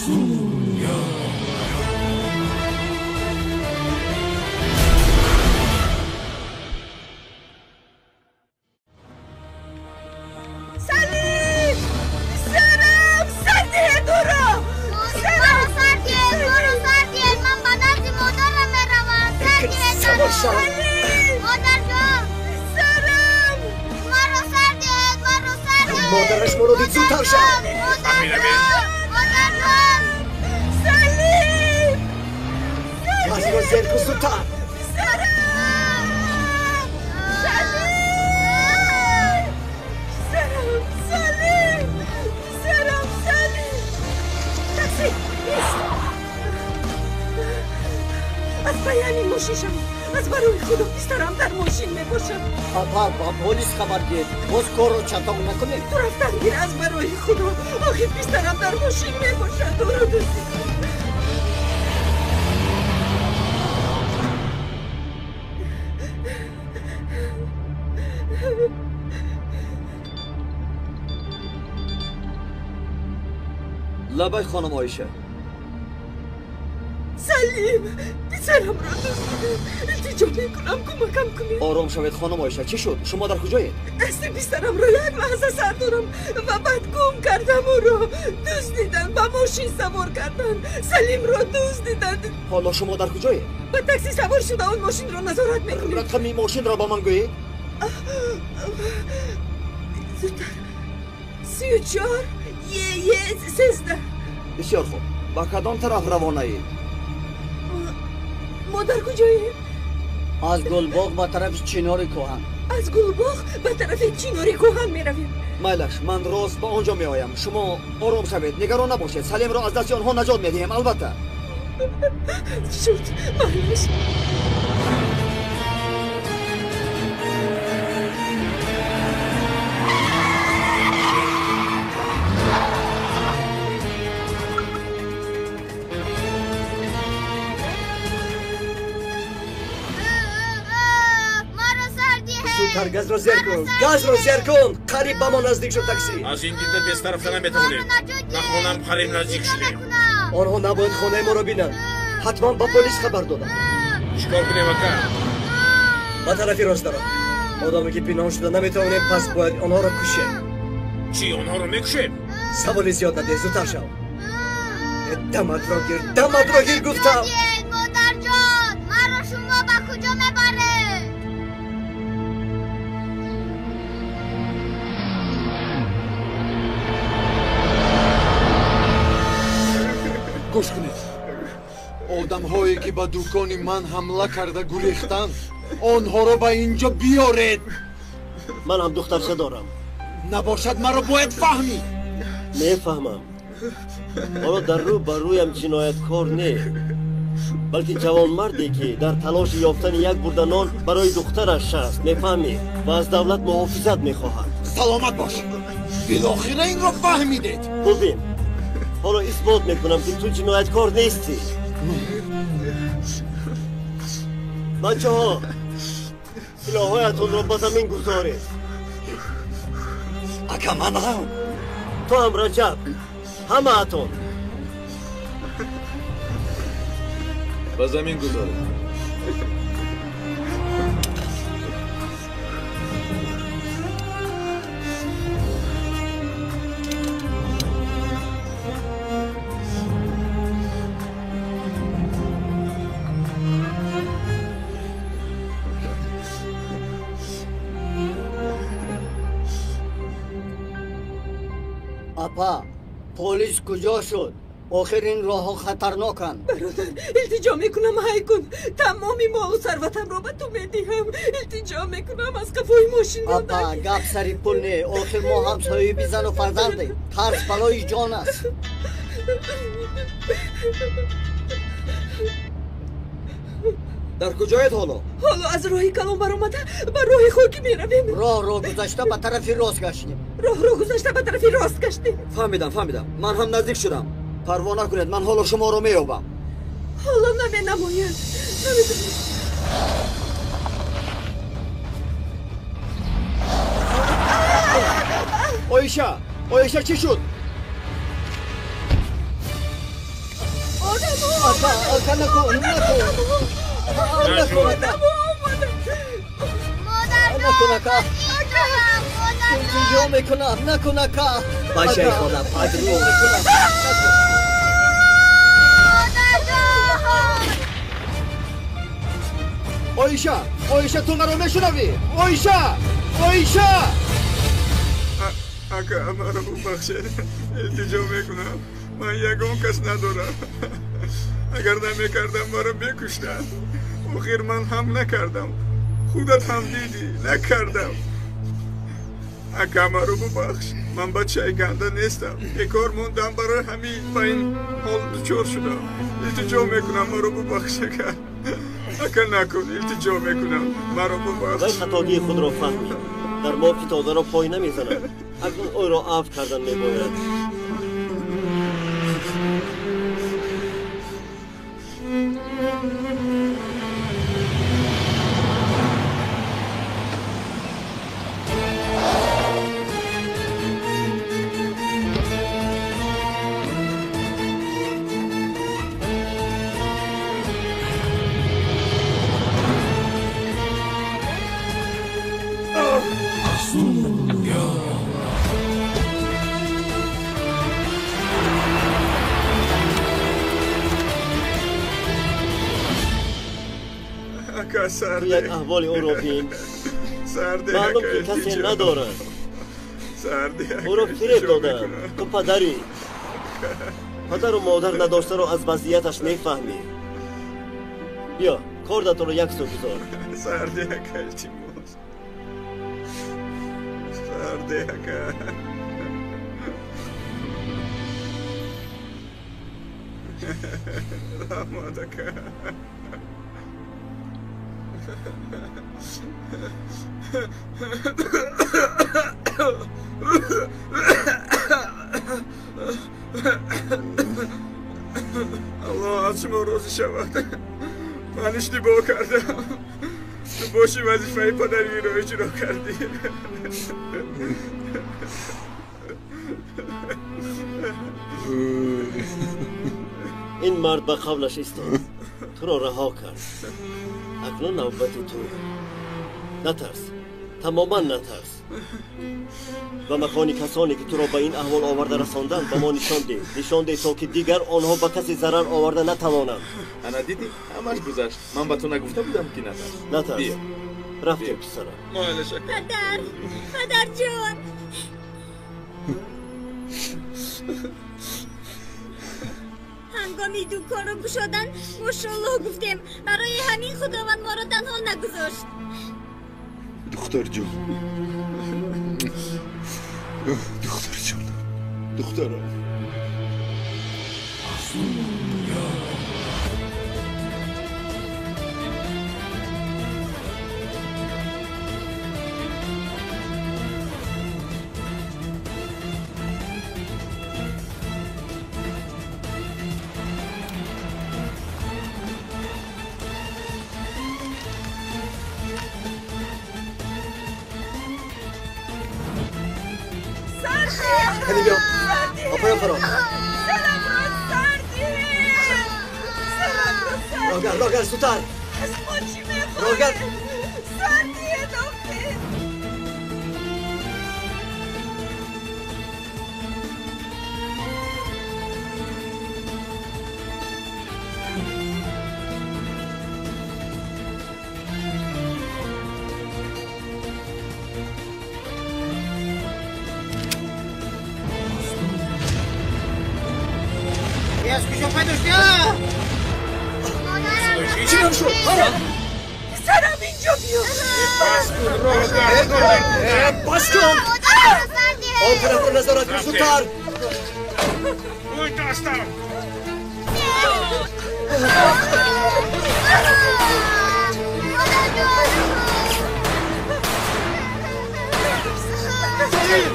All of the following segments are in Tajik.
Салим! Писарам! Сардиҳед ӯро! Маро сар диҳед, маро сар диҳед, ман ба назди модарам меравам. Сар диҳед маро! Модарҷон! Писарам! Маро сар диҳед, маро сар диҳед! Модараш моро дид, зудтар шав! Модарҷон! Модарҷон! Салим! Газро зер кун, зудтар! Писарам! Салим! Писарам! Салим! Писарам! Салим! Такси! Ист! Аз паями мошин шавед! Аз барои Худо, писарам дар мошин мебошад! Апа, ба полис хабар диҳед, боз корро чатоқ накунед. Ту рафтан гир, аз барои Худо! Охир писарам дар мошин мебошад, ӯро дуздиданд. Лабай, хонум Оиша. Салим! Писарамро дуздиданд. Илтиҷо мекунам, кӯмакам кунед. Ором шавед, хонум Оиша, чӣ шуд? Шумо дар куҷоед? Дасти писарамро як лаҳза сар дорам ва баъд гум кардам ӯро. Дуздиданд, ба мошин савор карданд. Салимро дуздиданд. Ҳоло шумо дар куҷоед? Ба такси савор шуда он мошинро назорат мекунем. Рақами мошинро ба ман гӯед. Зудтар. 34 Е 13. Бисёр хуб. Ба кадом тараф равонаед? Мо дар куҷоем? Аз Гулбоғ ба тарафи Чинори Кӯҳан. Аз Гулбоғ ба тарафи Чинори Кӯҳан меравем. Майлаш, ман рост ба он ҷо меоям. Шумо ором шавед, нигарон набошед. Салимро аз дасти онҳо наҷот медиҳем, албатта. Шуд, майлаш. Маро сар диҳед! Зудтар газро зер кун, газро зер кун! Қариб ба мо наздик шуд такси. Аз ин дида тезтар рафта наметавонем. Ба хонам қариб наздик шудем. Онҳо набояд хонаи моро бинанд. Ҳатман ба полис хабар додам. Чӣ кор кунем, ака? Ба тарафи рост даро. Модоме ки пинҳон шуда наметавонем, пас бояд онҳоро кушем. Чӣ, онҳоро мекушем? Саволи зиёд надеҳ, зудтар шав. Даматро гир, даматро гир, гуфтам. Модарҷон, маро шумо ба куҷо мебаред? Гӯш кунед, одамҳое ки ба дукони ман ҳамла карда гурехтанд, онҳоро ба инҷо биёред. Ман ҳам духтарча дорам. Набошад, маро бояд фаҳмид. Мефаҳмам. Ҳоло дар рӯ ба рӯям ҷинояткор не, балки ҷавонмарде ки дар талоши ёфтани як бурда нон барои духтараш аст, мефаҳмӣ, ва аз давлат муҳофизат мехоҳад. Саломат бош, билохира инро фаҳмидед. Бубин, ҳоло исбот мекунам, ки ту ҷинояткор нестӣ. Бачаҳо, силоҳҳоятонро ба замин гузоред. Ака, ман ҳам. Ту ҳам, Раҷаб, ҳамаатон. Ба замин гузоред. Апа, полис куҷо шуд? Охир ин роҳҳо хатарноканд. Бародар, илтиҷо мекунам, ҳай кун. Тамоми молу сарватамро ба ту медиҳам. Илтиҷо мекунам, аз қафои мошинро Апа, гап сари пул не. Охир мо ҳам соҳиби зану фарзандем. Тарс балои ҷон аст. Дар куҷоед ҳоло? Ҳоло аз роҳи калон баромада ба роҳи хокӣ меравем. Роҳро гузашта ба тарафи рост гаштем. Роҳро гузашта ба тарафи рост гаштем. Фаҳмидам, фаҳмидам. Ман ҳам наздик шудам. Парво накунед, ман ҳоло шуморо меёбам. Ҳоло наменамояд. Намедонам. Оиша, Оиша, чӣ шуд? Ака накун, накун. Накун, ака. Накун, ака. Илтиҷо мекунам, накун, ака. Бачаи хона падру мекунам. Оиша, Оиша, ту маро мешунавӣ? Оиша, Оиша! Ака, маро бубахшед. Илтиҷо мекунам. Ман ягон кас надорам. Агар намекардам, маро мекуштанд. Охир ман ҳам накардам. Худат ҳам дидӣ, накардам. Ака, маро бубахш. Ман бачаи ганда нестам. Бекор мондам, барои ҳамин ба ин ҳол дучор шудам. Илтиҷо мекунам, маро бубахш, ака. Ака, накун, илтиҷо мекунам, маро бубахш. Вай хатогии худро фаҳмид. Дар мо фитодаро пой намезанад. Акнун ӯро афв кардан мебояд. Ту як аҳволи ӯро бин. Маълум ки касе надорад. Ӯро фиреб доданд. Ту падарӣ. Падару модар надоштаро аз вазъияташ мефаҳмӣ. Биё, кордатро як сӯ гузор. Сарде, ака, илтимос. Сарде, ака. Раҳмат, ака. Аллоҳ аз шумо розӣ шавад. Ман иштибоҳ кардам. Ту боши вазифаи падариро иҷро кардӣ. Ин мард ба қавлаш истод. Туро раҳо кард. Акнун навбати ту. Натарс, тамоман натарс. Ба макони касоне ки туро ба ин аҳвол оварда расонданд ба мо нишон деҳ. Нишон деҳ, то ки дигар онҳо ба касе зарар оварда натавонанд. Ана дидӣ, ҳамаш гузашт. Ман ба ту нагуфта будам, ки натарс. Натарс. Рафтем, писарам. Падар, падарҷон. Ҳангоми дуконро кушодан мошоллоҳ гуфтем. Барои ҳамин Худованд моро танҳо нагузошт. Духтарҷон, духтарҷон, духтарам. Рогар, зудтар! Рогар! Писарам, инҷо биё. Бас кун! Он тарафро назорат кун, зудтар! Салим!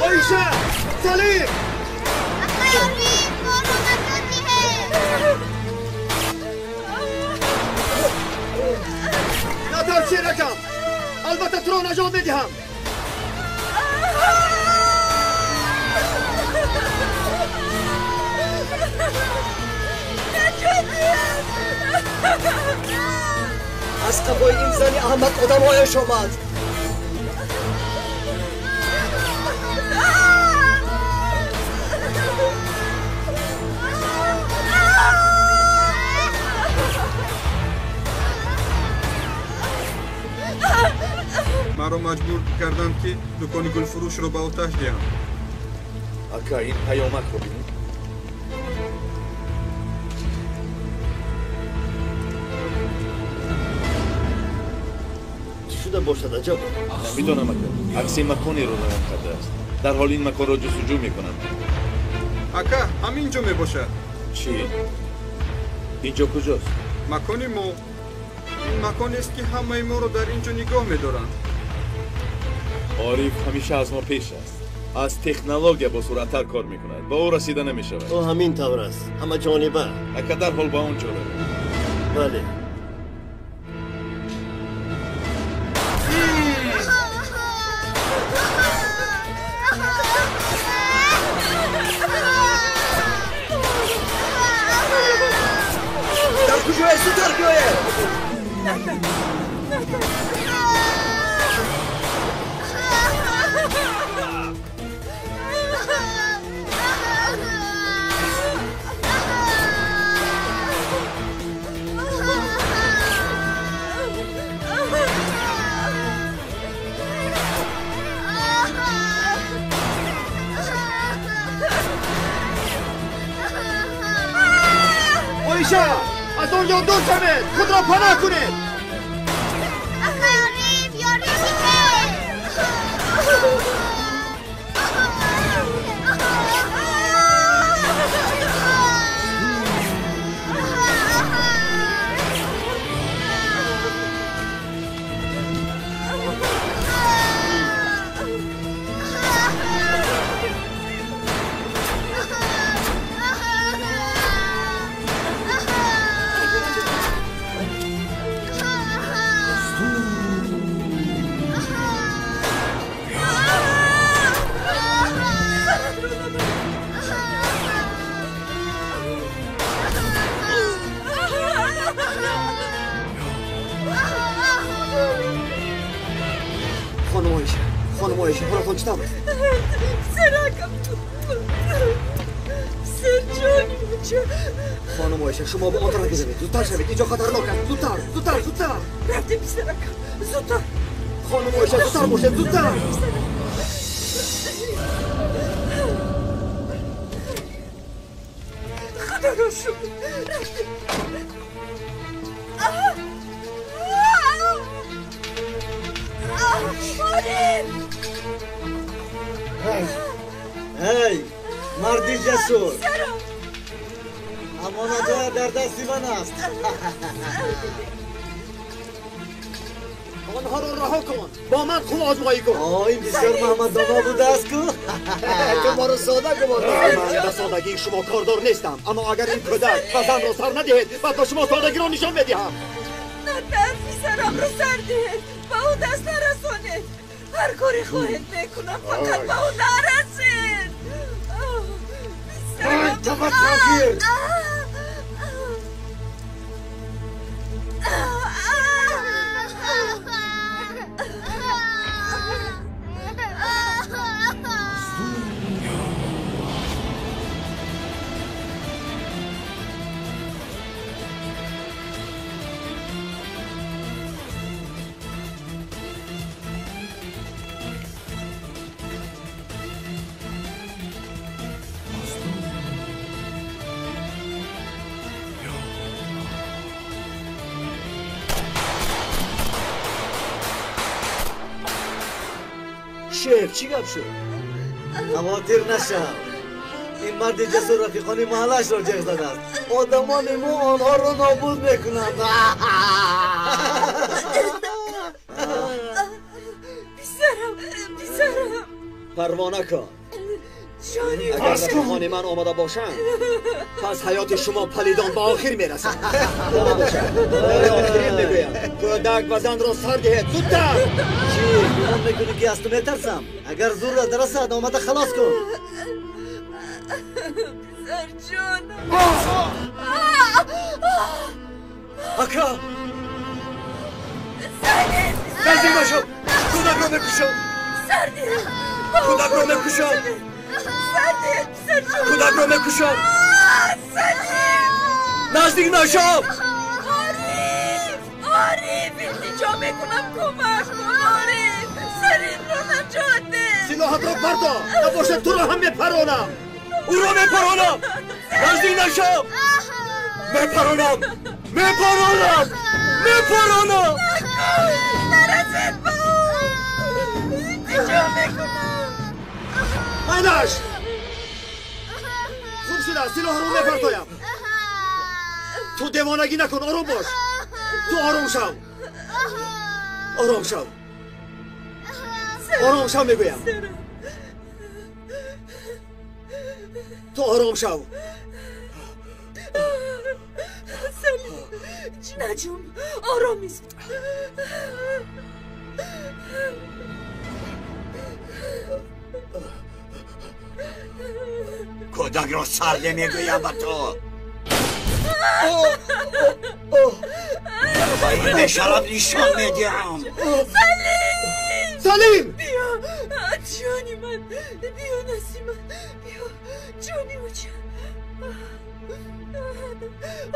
Оиша! Салим! Натарс, шеракам! Албатта туро наҷот медиҳам. Зани аҳмақ одамҳояш омад. Маро маҷбур карданд, ки дукони гулфурӯшро ба оташ диҳам. Ака, ин паёмакро бинед. Чӣ шуда бошад, аҷаб? Намедонам, ака. Акси маконеро равон кардааст. Дарҳол ин маконро ҷустуҷӯ мекунам. Ака, ҳамин ҷо мебошад. Чӣ? Ин ҷо куҷост? Макони мо. Ин маконест, ки ҳамаи моро дар ин ҷо нигоҳ медоранд. Ориф ҳамеша аз мо пеш аст. Аз технология бо суръаттар кор мекунад. Ба ӯ расида намешавад. Ӯ ҳамин тавр аст, ҳамаҷониба. Ака, дарҳол ба он ҷо равем. Бале. Дар куҷое? Зудтар биёед! Оиша, аз он ҷо дур шавед, худро паноҳ кунед. Акай Ориф, ёрӣ диҳед! Хонум Оиша, хонум Оиша, ҳолатон чӣ тавр аст? Писаракам, писарҷони бача. Хонум Оиша, шумо ба он тараф биравед. Зудтар шавед, ин ҷо хатарнок аст. Зудтар, зудтар, зудтар. Рафтем, писаракам, зудтар. Хонум Оиша, зудтар бошед, зудтар. Худоро шукр, рафтем. Эй, марди ҷасур, амонатҳоя дар дасти ман аст. Онҳоро раҳо кун, бо ман хуб озмоӣ кун. Ин бисёр маҳмаддона будааст ку. Ту моро сода гумон дорӣ. Ман ба содагии шумо кордор нестам, аммо агар ин кӯдак ва занро сар надиҳед, баъд ба шумо содагиро нишон медиҳам. Натарс, писарамро сар диҳед, ба ӯ даст нарасонед. Ҳар коре хоҳед мекунам, фақат ба ӯ нарасед. Таваккал. Шеф, чӣ гап шуд? Хавотир нашав. Ин марди ҷасур рафиқони маҳаллаашро ҷеғ задааст. Одамони мо онҳоро нобуд мекунанд. Писарам, писарам. Парво накун. Агар рафиқони ман омада бошанд, пас ҳаёти шумо палидон ба охир мерасад. Бори охирин мегӯям, кӯдак ва занро сар диҳед, зудтар. Чӣ гумон мекунӣ, ки аз ту метарсам? Агар зуррат расад, омада халос кун. Писарҷонам. Ака! Салим! Наздик нашав! Кӯдакро мекушам! Сардиҳ! Кӯдакро мекушам! Сардиҳ, писарҷон! Кӯдакро мекушам! Салим! Наздик нашав! Ориф! Ориф! Илтиҷо мекунам, кӯмак кун, Ориф! Салимро наҷот деҳ! Силоҳатро бардор! Набошад туро ҳам мепаронам! Ӯро мепаронам! Наздик нашав! Мепаронам! Мепаронам! Мепаронам! Нарасед ба ӯ! Илтиҷо мекунам! Майнаш! Хуб шуда, силоҳро мепартоям! Ту девонагӣ накун, ором бош! Ту ором шав! Ором шав! Ором шав мегӯям! Ту ором шав! Салим, наҷум, ором ист! Кӯдакро сарде мегӯям ба ту! Ба ин бешараф нишон медиҳам! Салим! Салим! Биё, ҷони ман, биё Насима, биё, ҷони оча.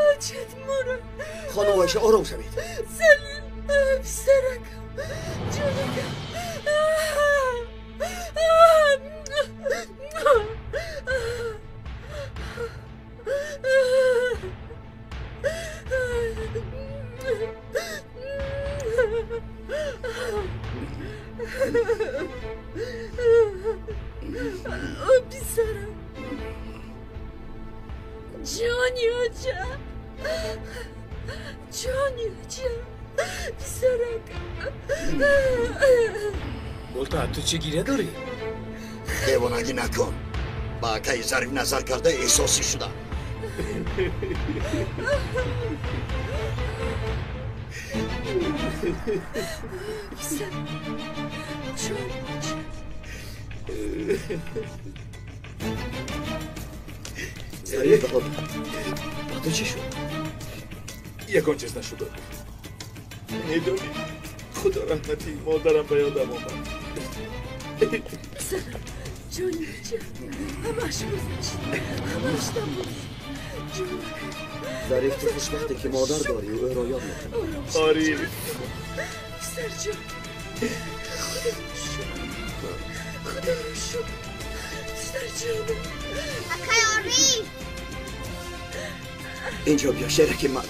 Очат мурад. Хонум Оиша, ором шавед. Салим, писаракам, ҷонакам. Писарам, ҷони оча, ҷони оча, писаракам. Болта, ту чӣ гиря дорӣ? Девонагӣ накун. Ба акаи Зариф назар карда эҳсосӣ шудам. Писарам, ҷони оча. Зариф, ба ту чӣ шуд? Ягон чиз нашуда. Медонӣ, худо раҳматӣ, модарам ба ёдам омад. Писарам, ҷони оча, ҳамааш гузашт, ҳамааш тамом. Ҷонакам. Зариф, ту хушбахте ки модар дорӣ ва ӯро ёд мекунӣ. Ориф. Писарҷон, худоро шукр, худоро шукр, писарҷонам. Акай Ориф! Инҷо биё, шераки ман.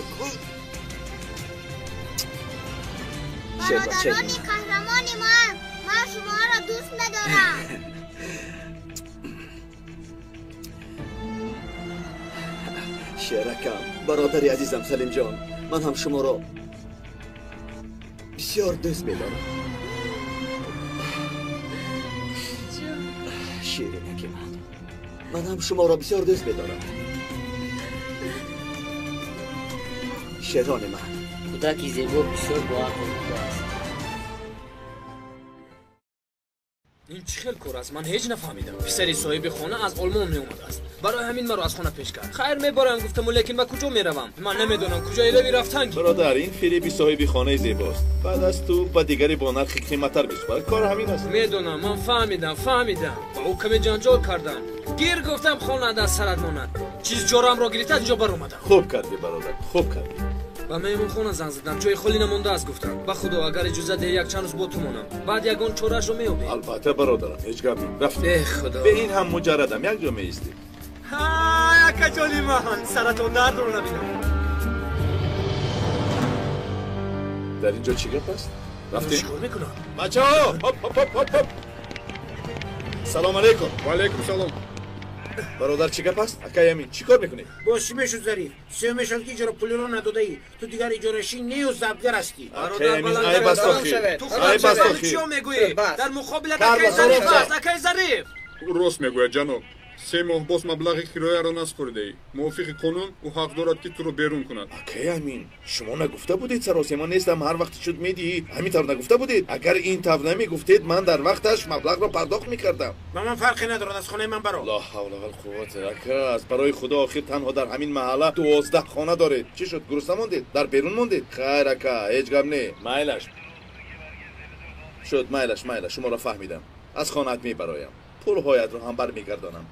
Бародарони қаҳрамони ман, ман шуморо дӯст медорам. Шеракам, бародари азизам Салимҷон, ман ҳам шуморо бисёр дӯст медорам. Ширинаки ман, ман ҳам шуморо бисёр дӯст медорам. Шерони ман. Кӯдаки зебо бисёр боақл будааст. Ин чӣ хел кор аст? Ман ҳеҷ нафаҳмидам. Писари соҳиби хона аз Олмон меомадааст. Барои ҳамин маро аз хона пеш кард. Хайр мебарам гуфтаму, лекин ба куҷо меравам? Ман намедонам куҷо илави рафтан. Бародар, ин фиреби соҳиби хонаи зебост. Баъд аз ту ба дигаре бо нархи қиматтар бисупорад. Кор ҳамин аст. Медонам, ман фаҳмидам, фаҳмидам. Ба ӯ каме ҷанҷол кардам. Гир гуфтам хона аз сарат монад. Чиз ҷорамро гирифта аз инҷо баромадам. Хуб кардӣ бародар, хуб кардӣ. Ба меҳмонхона занг задам, ҷои холӣ намондааст гуфтанд. Ба худо, агар иҷозат диҳӣ як чанд рӯз бо ту монам. Баъд ягон чораашро меёбем. Албатта бародарам, ҳеҷ гап нест. Рафтем. Э худо. Ба ин ҳам муҷаррадам, як ҷо меистем. Ҳа, акаҷони ман, саратон дардро набинам. Дар инҷо чӣ гап аст? Рафтем. Чӣ кор мекунам? Бачаҳо, ҳоп ҳоп ҳоп ҳоп ҳоп. Салом алейкум. Ва алейкум салом. Бародар, чӣ гап аст? Акай Амин, чӣ кор мекунӣ? Боз чӣ мешуд, Зариф? Се мешуд ки иҷора пулиро надодаӣ. Ту дигар иҷорашин нею забтгар ҳастӣ. Акай Амин, айб аст охир. Айб аст охир. Чӣ мегӯӣ? Дар муқобилат акай Зариф аст, акай Зариф. Рост мегӯяд ҷаноб. 3 моҳ боз маблағи кирояро наспоридаӣ. Мувофиқи қонун ӯ ҳақ дорад ки туро берун кунад. Акай Амин, шумо нагуфта будед саросема нестам, ҳар вақт шуд медиҳӣ. Ҳамин тавр нагуфта будед? Агар ин тавр намегуфтед, ман дар вақташ маблағро пардохт мекардам. Ба ман фарқе надорад, аз хонаи ман баро. Ла ҳавла вал қуввата. Ака, аз барои худо охир танҳо дар ҳамин маҳалла 12 хона доред. Чӣ шуд, гурусна мондед? Дар берун мондед? Хайр ака, ҳеҷ гап не. Майлаш. Шуд, майлаш, майлаш, шуморо фаҳмидам. Аз хонаат мебароям. Пулҳоятро ҳам бармегардонам.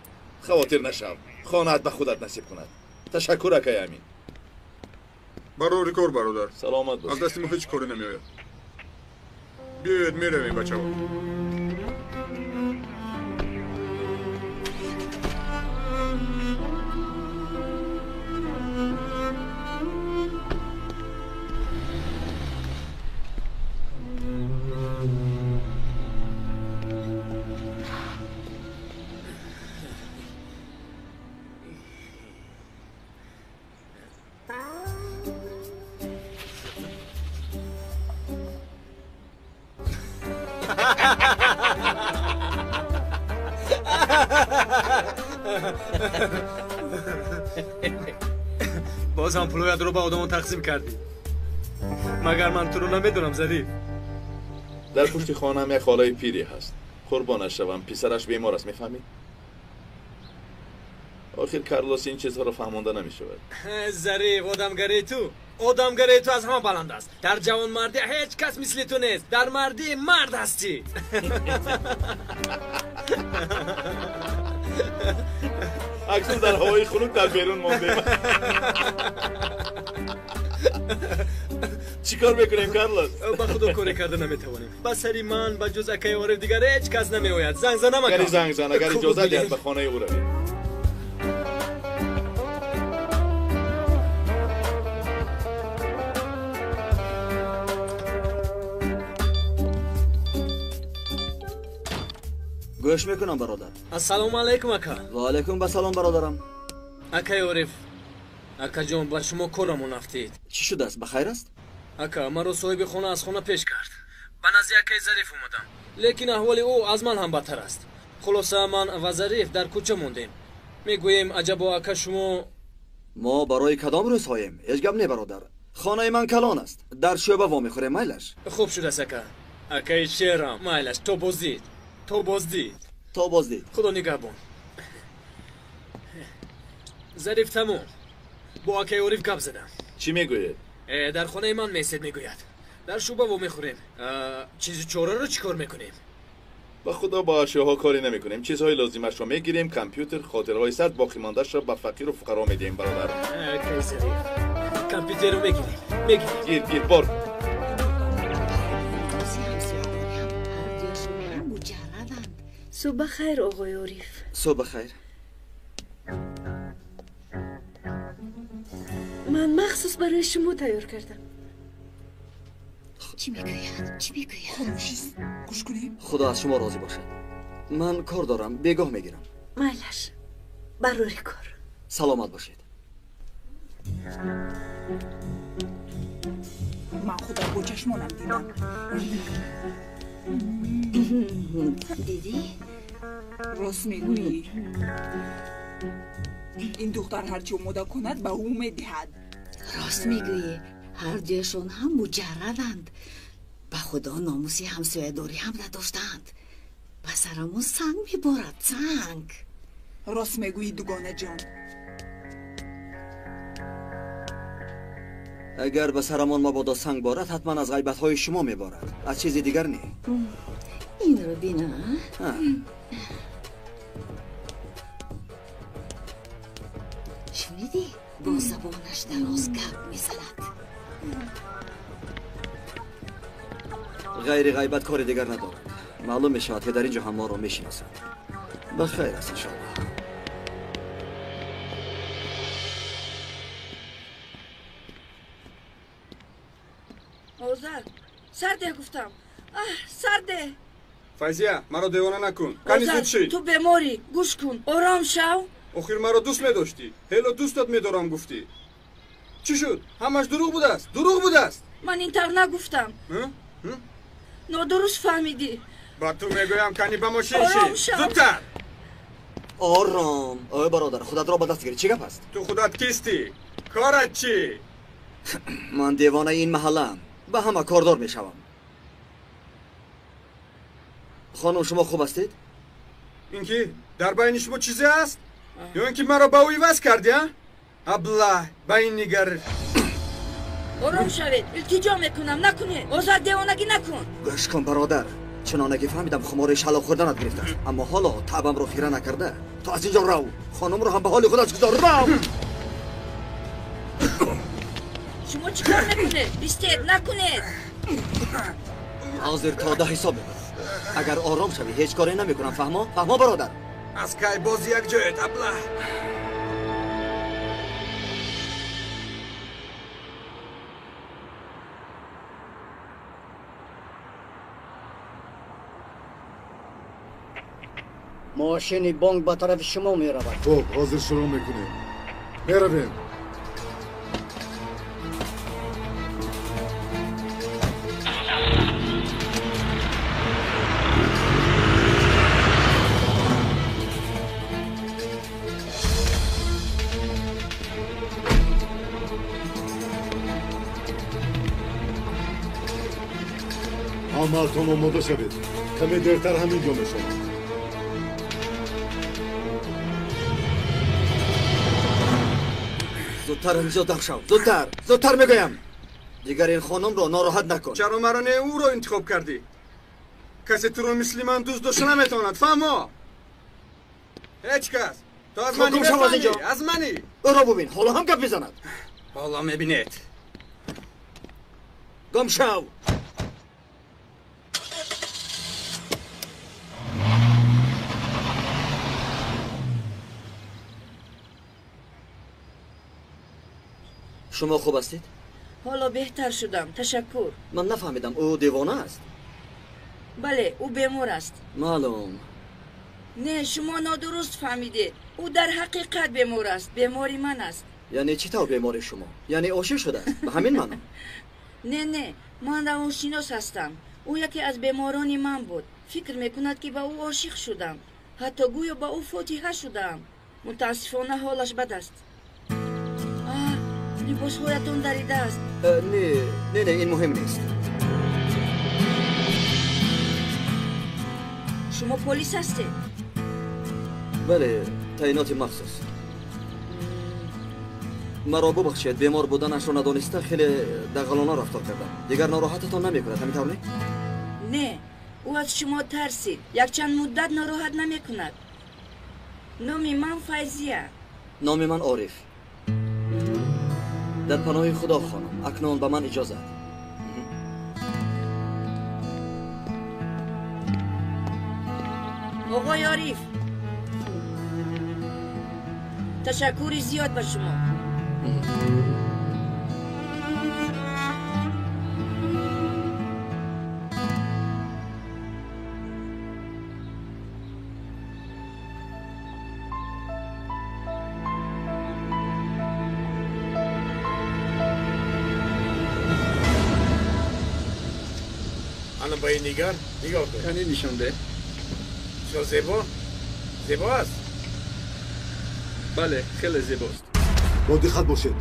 Хавотир нашав. Хонаат ба худат насиб кунад. Ташаккур, акай Амин. Барори кор, бародар. Саломат бош. Аз дасти мо ҳеҷ коре намеояд. Биёед, меравем, бачаҳо. Боз ҳам пулҳоятро ба одамон тақсим кардӣ. Магар ман туро намедонам, Зариф? Дар пушти хонаам як холаи пире ҳаст. Қурбонаш шавам, писараш бемор аст, мефаҳмӣ? Охир Карлос ин чизҳоро фаҳмонда намешавад. Зариф, одамгарии ту аз ҳама баланд аст. Дар ҷавонмардӣ ҳеҷ кас мисли ту нест. Дар мардӣ мард ҳастӣ. Акнун дар ҳавои хунук дар берун мондем. Чӣ кор мекунем, Карлос? Ба худо коре карда наметавонем. Ба сари ман ба ҷуз акаи Ориф дигар ҳеҷ кас намеояд. Занг занам, ака. Гари занг зан, агар иҷозат диҳад ба хонаи ӯ равем. Гӯш мекунам, бародар. Ассалому алайкум, ака. Ва алайкум ассалом, бародарам. Акаи Ориф, акаҷон, ба шумо корамон афтид. Чӣ шудааст? Ба хайр аст? Ака, маро соҳиби хона аз хона пеш кард. Ба назди акаи Зариф омадам. Лекин аҳволи ӯ аз ман ҳам бадтар аст. Хулоса, ман ва Зариф дар кӯча мондем. Мегӯем, аҷабо, ака, шумо... Мо барои кадом рӯзҳоем? Ҳеҷ гап не, бародар. Хонаи ман калон аст. Дар шӯъба вомехӯрем, майлаш? Хуб шудааст, ака. Акаи шерам, майлаш, то боздид. То боздид. То боздид. Худо нигаҳбон. Зариф, тамом. Бо акаи Ориф гап задам. Чӣ мегӯяд? Дар хонаи ман месед, мегӯяд. Дар шӯъба вомехӯрем. Чизу чораро чӣ кор мекунем? Ба худо бо ашёҳо коре намекунем. Чизҳои лозимашро мегирем, компютер, хотираҳои сард боқимондаашро ба фақиру фуқаро медиҳем, бародар. Акаи Зариф, компютерро мегирем. Мегирем. Гир, гир, бор. Субҳ бахайр, оғои Ориф. Субҳ бахайр. Ман махсус барои шумо тайёр кардам. Чӣ мегӯяд? Чӣ мегӯяд? Хомӯшист. Гӯш кунем. Худо аз шумо розӣ бошад. Ман кор дорам, бегоҳ мегирам. Майлаш, барори кор. Саломат бошед. Ман худам бо чашмонам дидам. Дидӣ? Рост мегӯӣ. Ин духтар ҳарчи омода кунад ба ӯ медиҳад. Рост мегӯӣ. Ҳар дуяшон ҳам муҷарраданд. Ба худо номуси ҳамсоядорӣ ҳам надоштаанд. Ба сарамон санг меборад, санг. Рост мегӯӣ, дугонаҷон. Агар ба сарамон мабодо санг борад, ҳатман аз ғайбатҳои шумо меборад. Аз чизи дигар не. Инро бина. Шунидӣ? Бо забонаш дароз гап мезанад. Ғайри ғайбат кори дигар надорад. Маълум мешавад, ки дар ин ҷо ҳам моро мешиносанд. Ба хайр аст, иншоаллоҳ. Озар, сарде гуфтам. Аҳ, сарде. Файзия, маро девона накун. Кани зуд шид. Ту беморӣ, гӯш кун, ором шав. Охир маро дӯст медоштӣ. Ҳело дӯстат медорам гуфтӣ. Чӣ шуд? Ҳамаш дурӯғ будааст. Дурӯғ будааст. Ман ин тавр нагуфтам. Нодуруст фаҳмидӣ. Ба ту мегӯям, кани ба мошин шид. Зудтар. Ором. Ой, бародар, худатро ба даст гир. Чӣ гап аст? Ту худат кистӣ? Корат чӣ? Ман девонаи ин маҳаллаам. Ба ҳама кордор мешавам. Хонум, шумо хуб ҳастед? Ин ки дар байни шумо чизе аст? Ё ин ки маро ба ӯ иваз кардӣ, а? Аблаҳ, ба ин нигар. Ором шавед, илтиҷо мекунам, накунед. Озар девонагӣ накун. Гӯш кун бародар, чуноне ки фаҳмидам хумори шалоқ хӯрданат гирифтааст, аммо ҳоло таъбамро хира накарда ту аз инҷо рав, хонумро ҳам ба ҳоли худаш гузор, рав. Шумо чӣ кор мекунед? Истед, накунед. Ҳозир то 10 ҳисоб мебарам. Агар ором шавӣ ҳеҷ коре намекунам, фаҳмо? Фаҳмо бародар? Аз кай боз як ҷоят, аблаҳ? Мошини бонк ба тарафи шумо меравад. Хуб, ҳозир шурӯъ мекунем. Меравем. Ҳамаатон омода шавед. Каме дертар ҳамин ҷо мешавад. Зудтар инҷо дар шав, зудтар, зудтар мегӯям. Дигар ин хонумро нороҳат накун. Чаро маро не ӯро интихоб кардӣ? Касе туро мисли ман дӯст дошта наметавонад, фаҳмо? Ҳеҷ кас. Ту аз мани мефаҳмӣ, аз мани. Ӯро бубин, ҳоло ҳам гап мезанад. Ҳоло мебинед. Гум шав. Шумо хуб ҳастед? Ҳоло беҳтар шудам, ташаккур. Ман нафаҳмидам, ӯ девона аст? Бале, ӯ бемор аст. Маълум. Не, шумо нодуруст фаҳмидед. Ӯ дар ҳақиқат бемор аст, бемори ман аст. Яъне чӣ тавр бемори шумо? Яъне ошиқ шудааст? Ба ҳамин маъно? Не, не, ман равоншинос ҳастам. Ӯ яке аз беморони ман буд. Фикр мекунад, ки ба ӯ ошиқ шудам. Ҳатто гӯё ба ӯ фотиҳа шудаам. Мутаассифона ҳолаш бад аст. Либосҳоятон даридааст. Не, не, не, ин муҳим нест. Шумо полис ҳастед? Бале, таъиноти махсус. Маро бубахшед, бемор буданашро надониста хеле дағалона рафтор кардам. Дигар нороҳататон намекунад, ҳамин тавр не? Не, ӯ аз шумо тарсид. Якчанд муддат нороҳат намекунад. Номи ман Файзия. Номи ман Ориф. Дар паноҳи Худо, хонум. Акнун ба ман иҷозат. Оғои Ориф, ташаккури зиёд ба шумо. Ана ба ин нигар нигоҳ кун. Кани нишон деҳ. Бисёр зебо? Зебо аст? Бале, хеле зебост. Бо диққат бошед.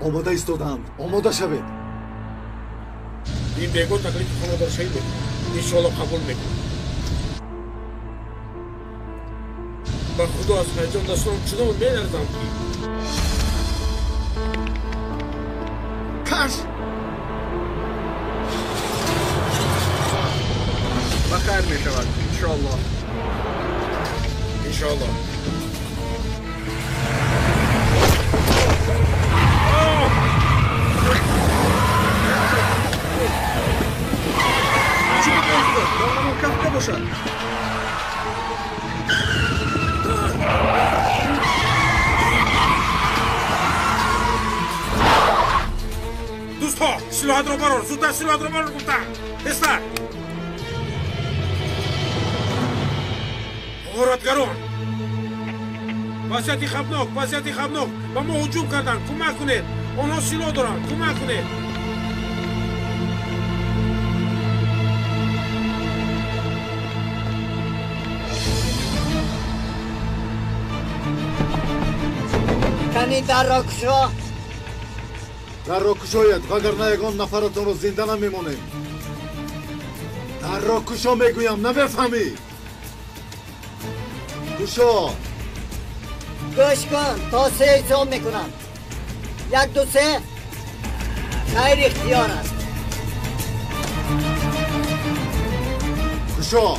Омода истодаанд. Омода шавед. Ин бего таклифи хонадоршавӣ мекунад. Иншоалло қабул мекунад. Ба Худо аз ҳаяҷон дастонам чунон меларзам ки. Каш! Ба хайр мешавад, иншоалло. Иншоалло. Чӣ бикунад? Донамон кафка бошад. Дӯстҳо, силоҳатро барор, зудтар силоҳатро барор гуфтам. Тезтар. Ғоратгарон! Вазъияти хавфнок, вазъияти хавфнок! Ба мо ҳуҷум карданд, кӯмак кунед! Онҳо силоҳ доранд, кӯмак кунед! Кани дарро кушо! Дарро кушояд, вагарна ягон нафаратонро зинда намемонем. Дарро кушо мегӯям, намефаҳмӣ? Кушо! Гӯш кун, то 3 ҳисоб мекунам. 1 2 3. Хайр ихтиёр аст. Кушо!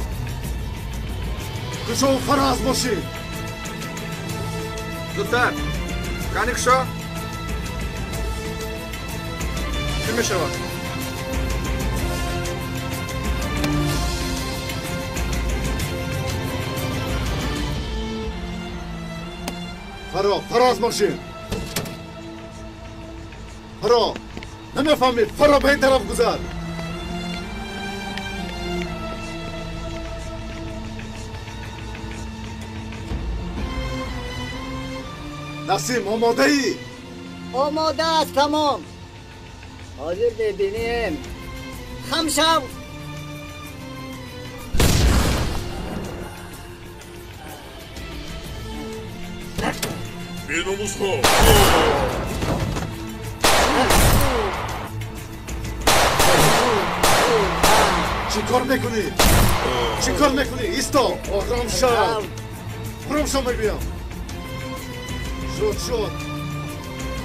Кушо фараз мошин! Зудтар! Кани кушо? Чӣ мешавад? Фаро, фаро аз мошин! Фаро! Намефаҳмид! Фаро ба ин тараф гузар! Насим, омодаӣ? Омода аст, тамом. Ҳозир мебинем. Хам шав! Беномусҳо! Чӣ кор мекунӣ? Чӣ кор мекунӣ? Исто! Ором шав! Ором шав мегӯям! Шуд, шуд!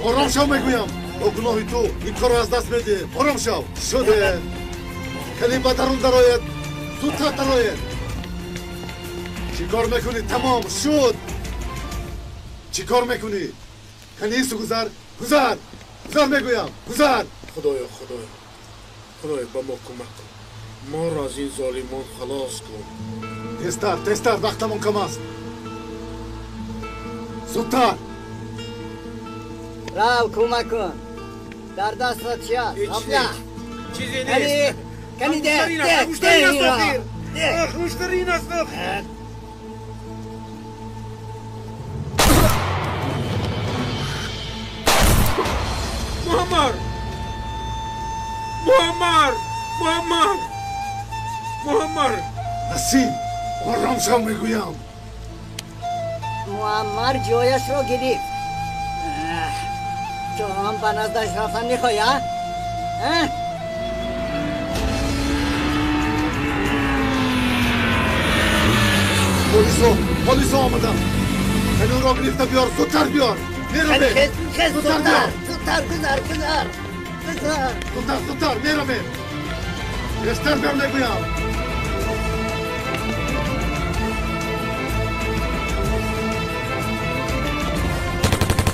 Ором шав мегӯям! Бо гуноҳи ту ин корро аз даст медиҳем! Ором шав! Шуде! Калим ба дарун дарояд! Зудтар дарояд! Чӣ кор мекунӣ? Тамом! Шуд! Чӣ кор мекунӣ? Кани ису гузар! Гузар! Гузар мегӯям! Гузар! Худоё, Худоё! Худоё, ба мо кӯмак кун! Моро аз ин золимон халос кун! Тезтар, тезтар, вақтамон кам аст! Зудтар! Рав, кӯмак кун! Дар дастат чи аст? Абла! Чизе нест! Кани деҳ, деҳ, деҳ инро! Деҳ! Хӯштарин аст охир! Муаммар! Муаммар! Муаммар! Муаммар! Насим, ором шав мегӯям! Муаммар ҷояшро гирифт. Ту ҳам ба наздаш рафтан мехоҳӣ, а? Полисо, полисо омадам! Кани ӯро гирифта биёр, зудтар биёр! Меравем! Зудтар, зудтар, гузар, гузар, гузар! Зудтар, зудтар, меравем! Тезтар биёр мегӯям!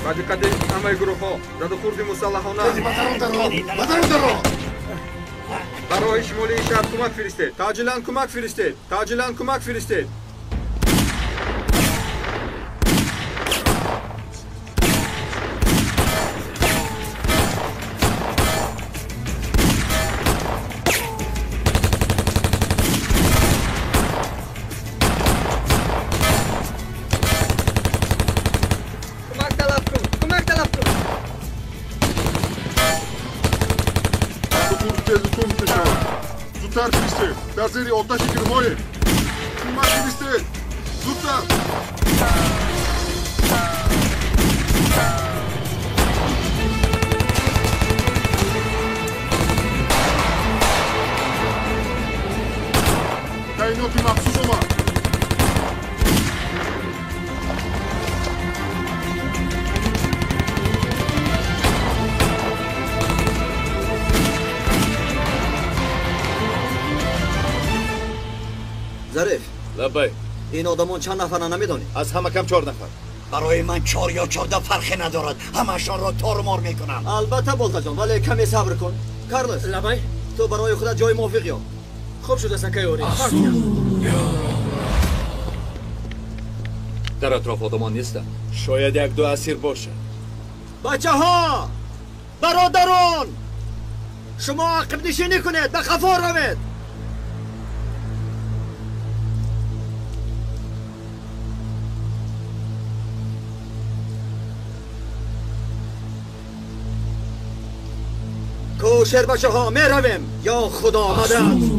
Ба диққати ҳамаи гурӯҳҳо, задухурди мусаллаҳона! Ба дарун даро! Ба дарун даро! Ба роҳи шимолии шаҳр кӯмак фиристед! Таъҷилан кӯмак фиристед! Таъҷилан кӯмак фиристед! Дар зери оташи гирмоем! Кӯмак фиристед! Зудтар! Таъиноти махсус омад! Зариф. Лаббай. Ин одамон чанд нафаранд намедонӣ? Аз ҳама кам 4 нафар. Барои ман 4 ё 14 фарқе надорад. Ҳамаашонро тормор мекунам. Албатта Болтаҷон, вале каме сабр кун. Карлос. Лаббай. Ту барои худат ҷои мувофиқ ёб. Хуб шудааст акаи Ориф. Дар атроф одамон нестанд. Шояд 1-2 асир бошад. Бачаҳо! Бародарон! Шумо ақибнишинӣ кунед, ба қафо равед! کوشر بچه ها میرویم یا خدا مدد.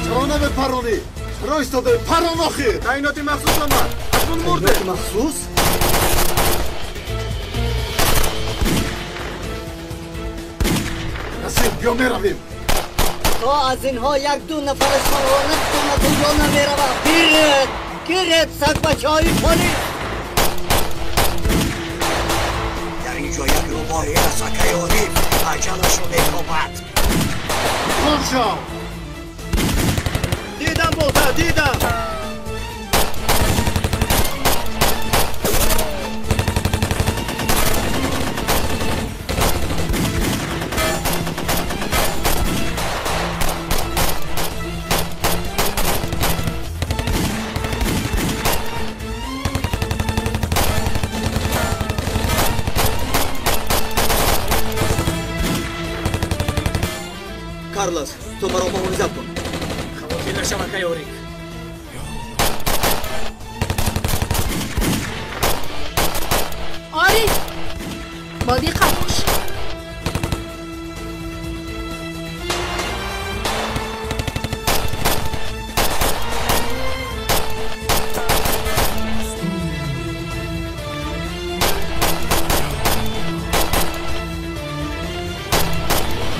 چرا نمیپرونی؟ Чаро истодаӣ? Парон охир! Таъиноти махсус омад. Акнун мурде. Таъиноти махсус? Насиб, биё меравем. То аз инҳо як-ду нафарашонро натонад онҷо намеравам. Гиред, гиред сагбачаҳои полис. Дар ин ҷо як рӯбоҳе аст, акаи Ориф. Аҷалашро мекобад. Хон шав! Дидам, болта, дидам. Карлос, ту маро муҳофизат кун. Хавотир нашав, акаи Орик. Орик, бо диққат бош.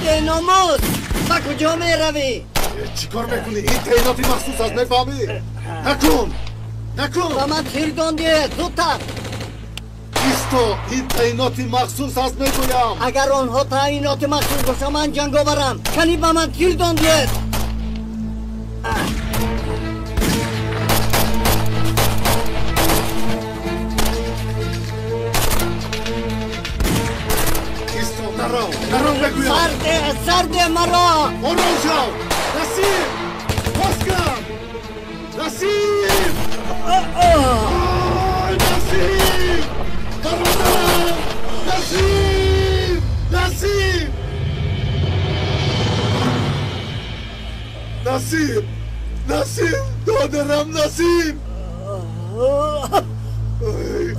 Беномус! Ба куҷо меравӣ? Чӣ кор мекунӣ? Ин таъиноти махсус аст, мефаҳмӣ? Накун! Накун! Ба ман тир дондиед, зудтар! Исто, ин таъиноти махсус аст, мегӯям. Агар онҳо таъиноти махсус бошанд, ман ҷанговарам. Кани ба ман тир дондиед! Исто, нарав, нарав мегӯям. Сарде, сарде маро! Ором шав! Насиб! Боз кун! Насиб! Ой, Насиб! Бародарам! Насиб! Насиб! Насиб! Насиб! Додарам, Насиб! Ой.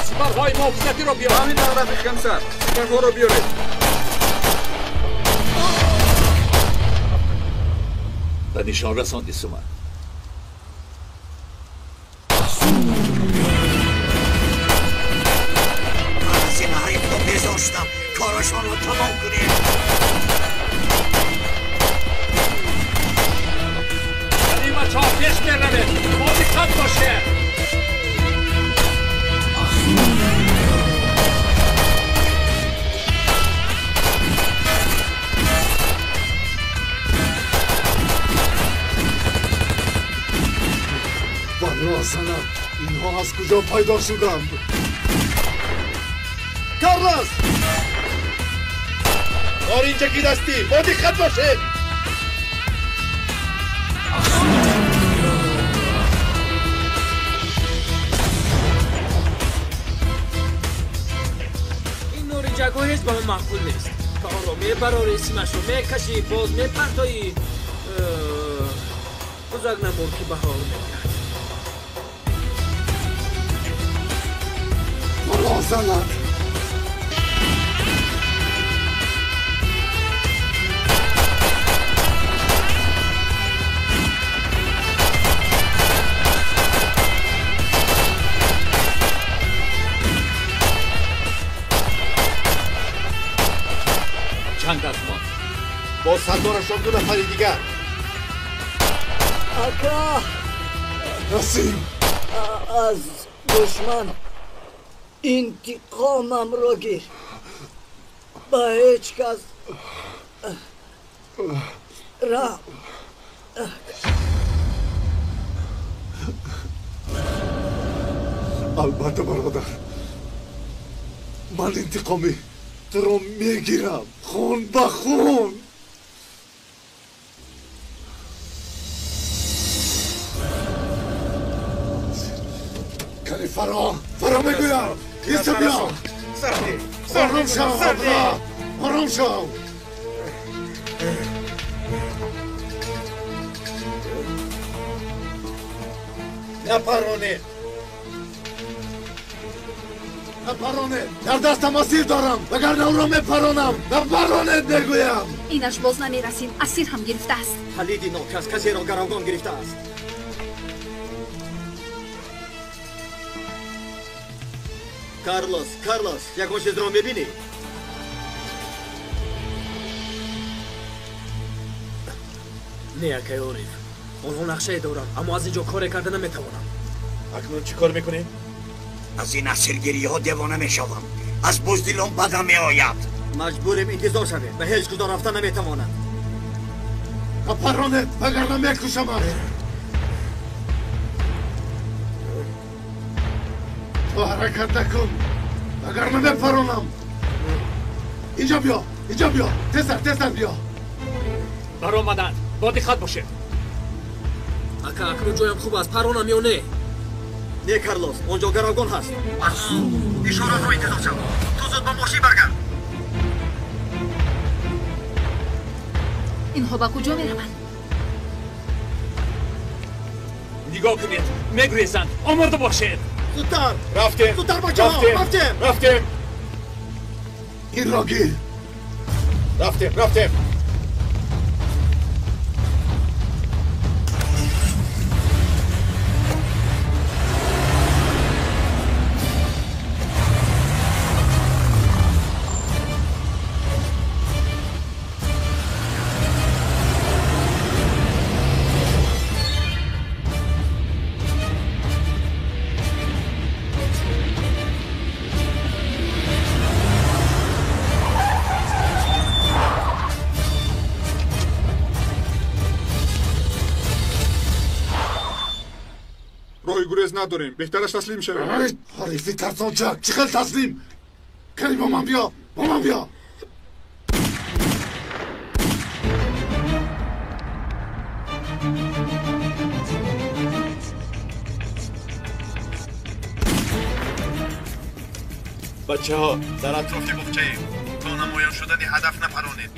Сипарҳои муҳофизатиро биёр. Ҳамин тавр, рафиқ комиссар. Сипарҳоро биёред. Ба нишон расонди, Суман. Ман аз ин ҳарифҳо безор шудам. Корашонро тамом кунем. Ганимачаҳо пеш меравед. Бо диққат бошед. Бало занад, инҳо аз куҷо пайдо шуданд? Карлос! Норинҷаки дастӣ, бо диққат бошед! Ин норинҷакҳо ҳеҷ ба ман маъқул нест. То онро мебарорӣ, симашро мекашӣ, боз мепартоӣ. Бузак намур, ки баҳор меояд. Бало занад! Чанд аз мо бо сардорашон ду нафари дигар. Ака! Насиб! Аз душман интиқомамро гир. Ба ҳеҷ кас раҳм Албатта, бародар, ман интиқоми туро мегирам, хун ба хун. Фаро, фаро мегӯям. Иста биё. Ором шав, ором шав. Напаронед. Напаронед. Дар дастам асир дорам. Вагарна ӯро мепаронам. Напаронед мегӯям. Инаш боз намерасид. Асир ҳам гирифтааст. Палиди нокас касеро гаравгон гирифтааст. Карлос, Карлос, ягон чизро мебинӣ? Не, акай Ориф. Онҳо нақшае доранд, аммо аз ин ҷо коре карда наметавонам. Акнун чӣ кор мекунем? Аз ин асиргириҳо девона мешавам. Аз буздилон бадам меояд. Маҷбурем интизор шавем. Ба ҳеҷ куҷо рафта наметавонад. Напаронед, вагарна мекушамат. Ту ҳаракат накун, вагарна мепаронам. Инҷо биё, инҷо биё, тезтар, тезтар биё. Баромаданд, бо диққат бошед. Ака, акнун ҷоям хуб аст, паронам ё не? Не, Карлос, он ҷо гаравгон ҳаст. Ишоратро интизор шав. Ту зуд ба мошин баргард. Инҳо ба куҷо мераванд? Нигоҳ кунед, мегурезанд. Омода бошед. Зудтар! Рафтем! Зудтар, бачаҳо! Рафтем! Рафтем! Инро гир! Рафтем, рафтем! Надорем, беҳтараш таслим шавем. Ҳарифи тарсончак, чӣ хел таслим? Кани бо ман биё, бо ман биё. Бачаҳо, дар атрофи буғчаем. То намоён шудани ҳадаф напаронед.